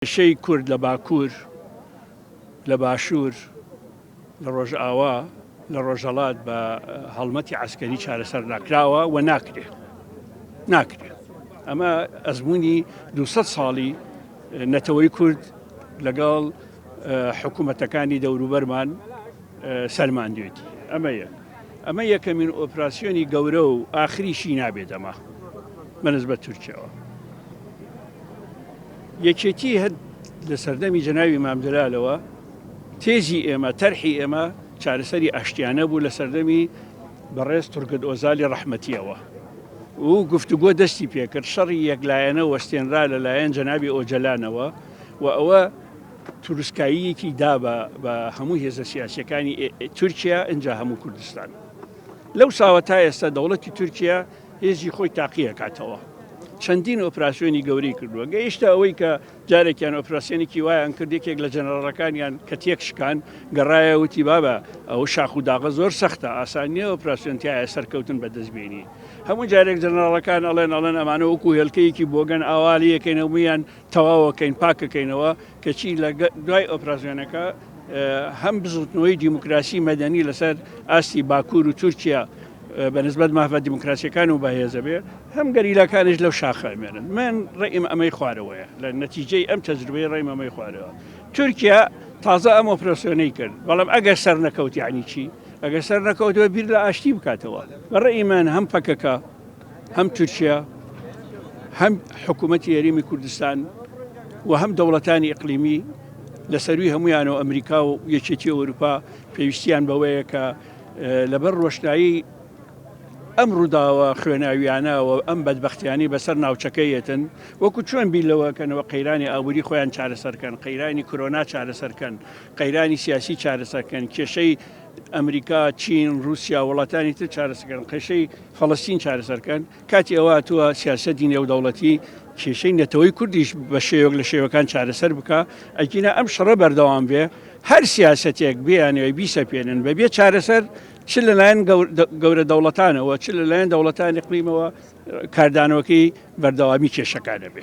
کێشەی کورد لە باکوور، لە باشوور، لە ڕۆژئاوا، لە ڕۆژهەڵات بە هەڵمەتی عەسکەری چارەسەر ناکراوە و ناکرێ. ناکرێ. ئەمە ئەزموونی 200 ساڵی نەتەوەی کورد لەگەڵ حکوومەتەکانی دەوروبەرمان سەلماندوێتی. ئەمە یەک. ئەمە یەکەمین ئۆپراسیۆنی گەورە و ئاخریشی نابێت ئەمە بەنسبەت تورکیاوە. یەکێتی هەر لە سەردەمی جەنابی مام جەلالەوە تێزی ئێمە، تەرحی ئێمە چارەسەری ئاشتیانە بوو لە سەردەمی بەڕێز تورگت ئۆزالی ڕەحمەتیەوە و گفتوگۆ دەستی پێکرد، شەڕی یەکلایەنە وەستێنرا لەلایەن جەنابی ئۆجەلانەوە و ئەوە تروسکاییەکی دا بە هەموو هێزە سیاسیەکانی تورکیا ئینجا هەموو کوردستان. لەو ساوە تا ئێستا دەوڵەتی تورکیا هێزی خۆی تاقیەکاتەوە. چەندین ئۆپراسیۆنی گەورەی کردووە. گەیشتە ئەوەی کە جارێکیان ئۆپراسیۆنێکی وایان کرد، یەکێک لە جەنەڕەکانیان کە تێک شکان، گەڕایە وتی بابە ئەو شاخ و داغە زۆر سەختە، ئاسان نییە ئۆپراسیۆن تیایە سەرکەوتن بەدەست بێنی. هەموو جارێک جەنەڕەکان ئەڵێن ئەڵێن ئەمانە وەکو هێلکەیەکی بۆگەن ئاوا لێیەکەین هەموویان تەواوەکەین پاکەکەینەوە، کەچی لە دوای ئۆپراسیۆنەکە هەم بزوتنەوەی دیموکراسی مەدەنی لەسەر ئاستی باکوور و تورکیا بە نسبەت مافە دیموکراسیەکان و بەهێزە بێ هەم گەریلاکانیش لەو شاخە ئەمێنن من ڕێیم ئەمەی خوارەوەیە لە نەتیجەی ئەم تەجروبەی ڕێیم ئەمەی خوارەوە تورکیا تازە ئەم ئۆپراسیۆنەی کرد بەڵام ئەگەر سەر نەکەوت یعنی چی ئەگەر سەر نەکەوتەوە بیر لە ئاشتی بکاتەوە بە ڕێی من هەم پەکەکە هەم تورکیا هەم حکوومەتی هەرێمی کوردستان و هەم دەوڵەتانی ئیقلیمی لە سەروی هەمویانەوە ئەمریکا و یەکێتی ئەوروپا پێویستیان بەوەیە کە لەبەر ڕۆشنایی ئەم ڕووداوە خوێناویانە و ئەم بەدبەختیانی بەسەر ناوچەکە یەتن وەکو چۆن بیر لەوەکەنەوە قەیرانی ئابووری خۆیان چارەسەرکەن قەیرانی کرۆنا چارەسەرکەن قەیرانی سیاسی چارەسەرکەن کێشەی ئەمریکا چین رووسیا وڵاتانی تر چارەسەکەن قەشەی فەڵستین چارەسەرکەن کاتی ئەوە هاتووە سیاسەتی نێودەوڵەتی کێشەی نەتەوەی کوردیش بە شێوەک لە شێوەکان چارەسەر بکە ئەگینا ئەم شەڕە بەردەوام بێ هەر سیاسەتێک بیانەوەی بیسەپێنن بەبێ چارەسەر چ لەلایەن گەورە دەوڵەتانەوە چ لەلایەن دەوڵەتانی قلیمەوە کاردانەوەکەی بەردەوامی کێشەکانە بێ.